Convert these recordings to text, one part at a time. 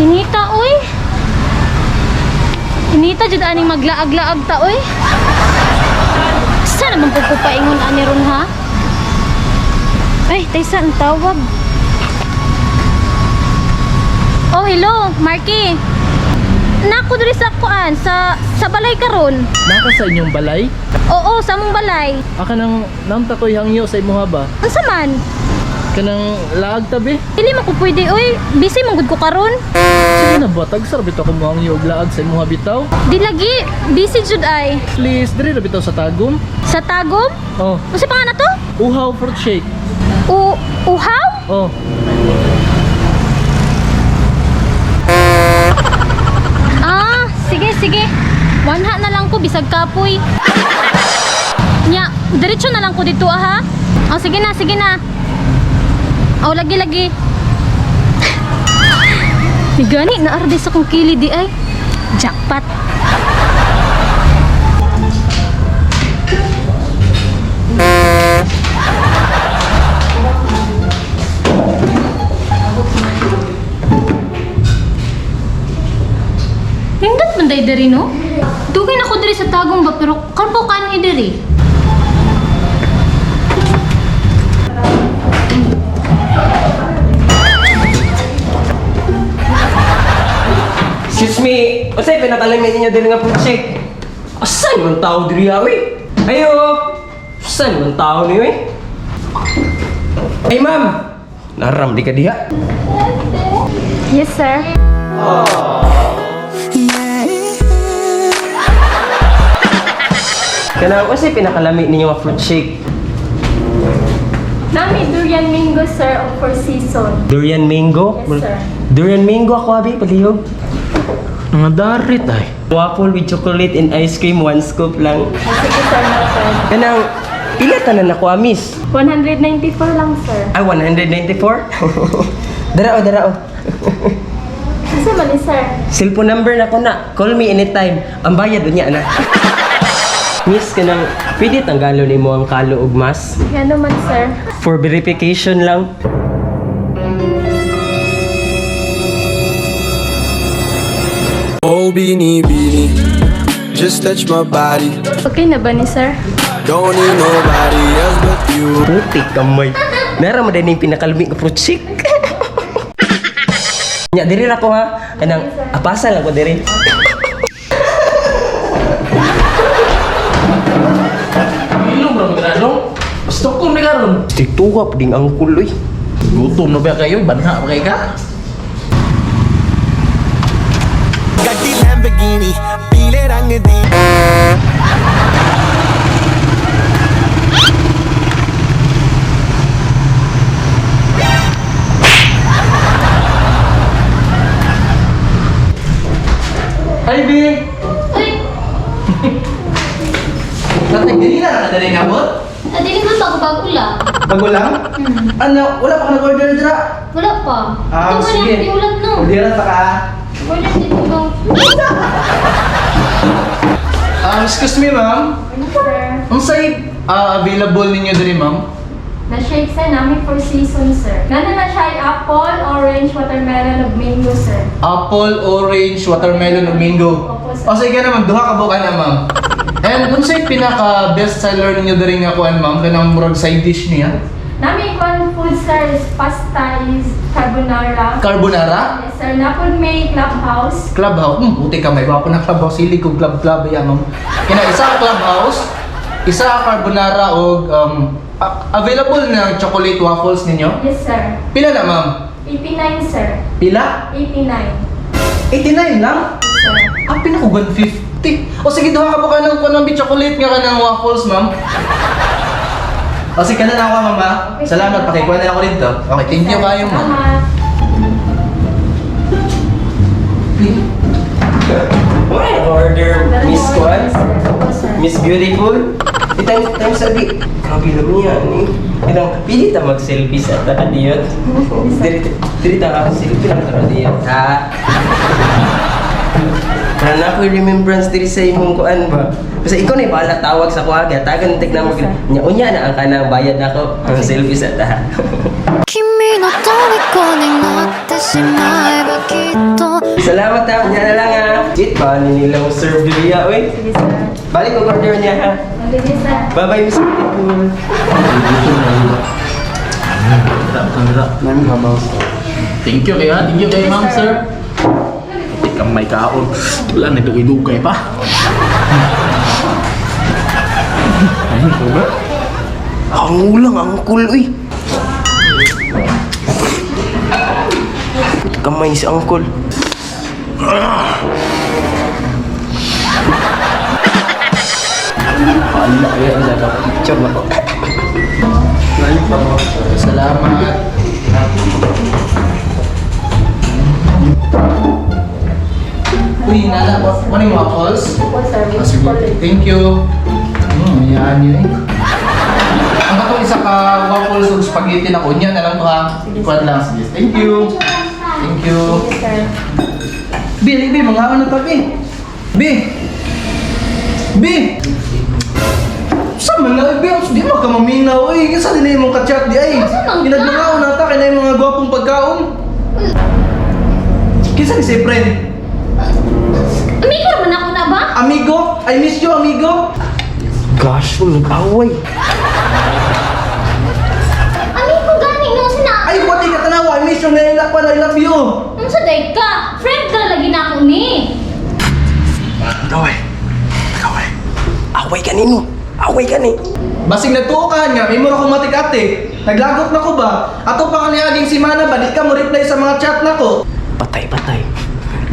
Inita oy. Inita jud aning maglaag-laag ta oy. Sa naman pud ko paingon ani ron ha? Ay, taysa ang tawag. Oh, hello, Marky. Nako diri sa kuan sa balay karon. Naka sa inyong balay? Oo, sa among balay. Aka nang naunta ko'y hangyo sa imuha ba? Unsa man? Kanang laag tabi? Dili man ko pwede oy. Busy man gud ko karon. Sige na ba? Tagsar bitaw ko mo hangyo og laag sa imuha bitaw? Di lagi, busy jud ay. Please, diri ra bitaw sa Tagum. Sa Tagum? Oh, Unsa pa nga na to? Uhaw fruit shake. U uhaw? Oh, Ah, sige sige. Wanha na lang ko bisag kapoy. Nya, diretso na lang ko dito ah, ha. Oh, sige na, sige na. Oh, lagi lagi. Ni gani na arde sa kong kili di ay. Jackpot. Nindot man day diri no? Dugay na ko diri sa tagong ba pero karpo kan ni diri. Excuse me, unsay pinakalamin ninyo diri nga fruit shake? Asan man tao diri awi? Ayo! Asan man tao niyo eh? Ay ma'am! Naram di ka diha. Yes, sir. Kanang unsay pinakalami ninyo nga fruit shake? Nami durian mango, sir, of four season. Durian mango? Yes, sir. Durian mango ako abi palihog. Mga darit ay. Waffle with chocolate and ice cream, one scoop lang. Sige, sir, noted. Kanang pila tanan ako amis? 194 lang, sir. Ay, 194? Dara o, dara o. Asa man ni, sir? Cellphone number na ko na. Call me anytime. Ang bayad unya na. Miss, kanang pwede tanggalon nimo ang kalo ug mas Yan naman, sir. for verification lang. Oh, beanie, beanie, just touch my body. Okay na ba ni, sir? Don't need nobody else but you. Puti kamay. Nara mo din yung pinakalmi nga fruit shake. Nya diri ra ko ha. Kanang apasa lang ko diri. Ilong ra mo dong. Stockholm ni karon. Striktuha puding ang kuloy. Gutom na ba kayo? Banha ba kayo ka? ਗੱਡੀ Lamborghini ਪੀਲੇ ਰੰਗ ਦੀ। Hi, B! Ay, Natay, dili na nakadali nga bot? adili man bago-bago lang. Bago lang? Ano, wala pa ka nag-order dira? Wala pa. Ah, Ito nga sige. lang, ulat no. Orderan pa ka. Wala dito ba? Excuse me, ma'am. Sir. Ang say available ninyo diri, ma'am? Na-shake, sir, nami four season, sir. Nana na siya ay apple, orange, watermelon, ug mango, sir. Apple, orange, watermelon, ug mango. Opo, sir. O sige na, ma'am, duha ka bukan na, ma'am. And unsay pinaka best seller ninyo diri nga kuan, ma'am, kanang murag side dish niya? Nami one food, sir, is pasta is carbonara. Carbonara? Yes, sir. Napon may clubhouse. Clubhouse. Buti ka may gwapo na clubhouse. Hilig kog club club ya, ma'am. Kina isa ka clubhouse, isa ka carbonara og available na chocolate waffles ninyo? Yes, sir. Pila na, ma'am? 89, sir. Pila? 89. 89 lang? Yes, sir. Ah, pinako 150. O sige, duha ka ba ka ng kuan ma'am, chocolate nga ka ng waffles, ma'am? O sige, kana na ako, ma'am, ha? Okay, sir. Salamat, pakikuha na ako dito. Okay, thank you kayo, ma'am. Salamat. Why order Miss Kwan? Opo, sir. Miss Beautiful? Itang time sabi, grabe lang niya ni. Itang pili ta mag-selfie sa ta diyot. Diri diri ta ka selfie lang ta diyot. Ha. Para na ako'y remembrance diri sa imong kuan ba. Basta ikaw na bahala tawag sa kuha, gatagan tek na mag nya unya na ang kanang bayad nako ang selfie sa ta. 君の虜になってしまえばきっと Salamat ha, unya na lang ha. Shit, ba ni nilang serve diri ha, oy. Sige, sir. Balik ko order niya ha. Sige, sir. Bye-bye, Miss Beautiful. Namin kabaw. Thank you kayo ha. Thank you kayo, ma'am, sir. Pati kang may kaon. Wala na dugay-dugay pa. Ang ulang, ang cool, uy. Kamay si Uncle. Paano kaya ang picture na ko? Salamat. Uy, nala, what yung waffles? Opo, sir. Ah, sige. Thank you. Yan yun eh. Ang katong isa ka waffles ug spaghetti na unya na lang to ha. Ikuan lang. Sige. Thank you. Thank you. Sige, sir. B, B, mga ano ta, B? B! B! Sa man na, B, di mo ka maminaw, eh. Kasi din yung mong kachat di ay. Asa man ka? Ginagmangaon na ta, kaya yung mga gwapong pagkaon. Kinsa ni si friend? Amigo naman ako na ba? Amigo? I miss you, amigo. Gosh, nag-away. Amigo gani nga sina. Ay, pati ka tanawa. I miss you, ngayon lakpan. I love you. Ano sa day ka? Friend ka lagi na ako ni. Away. Away. Away ka nino. Away ka ni. Basig nagtuo ka nga, may mura kong matik-atik. Naglagot na ko ba? Ato pa kaniaging simana ba, di ka mo reply sa mga chat na ko. Patay, patay.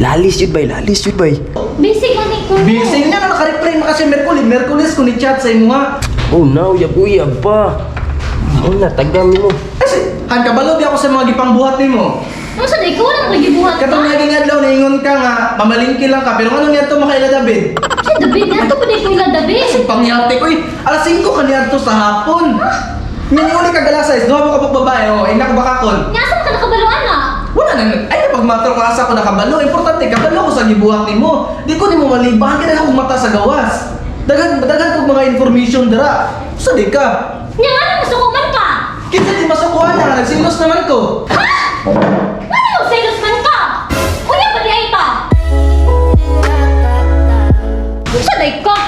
Lalis yun bay, lalis yun bay. Busy gani ko. Busy nga na naka-reply na kasi Merkulis. Merkulis ko ni chat sa imo nga. Oh no, yab uyab pa. Oh na, tagami mo. Kasi, han kabalo di ako sa mga gipangbuhat nimo. Ano sa day ka? Wala nang gibuhat ka. Katong naging adlaw naingon ka nga, mamalingki lang ka, pero ano niya to makaila David? Sa David, nato pa day ko ila David. Pangyate ko eh, alas 5 kaniadto sa hapon. Nga uli ka alas 6, duha mo ka babae, oh, inak bakakon. Nga sa ka nakabaluan na? Wala nang, ay pagmator ko asa ko nakabalo, importante kabalo ko sa gibuhat nimo. Di ko nimo malibahan kay akong mata sa gawas. Daghan daghan kog mga information dira. Sa di ka. Nya nga nang masuko man ka. Kinsa di masukuan na, nagsilos naman ko. Ano yung selos man ka? Unya pa di ay ta. Sa day ka?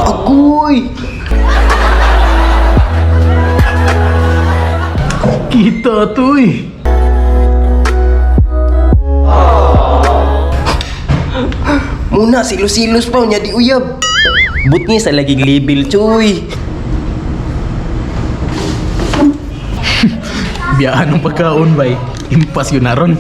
Agoy! Kita to eh. Muna, silos-silos pa, unya di uyab. But nga sa laging level, chuy. Biyaan ng pagkaon bay. Impas yun na ron.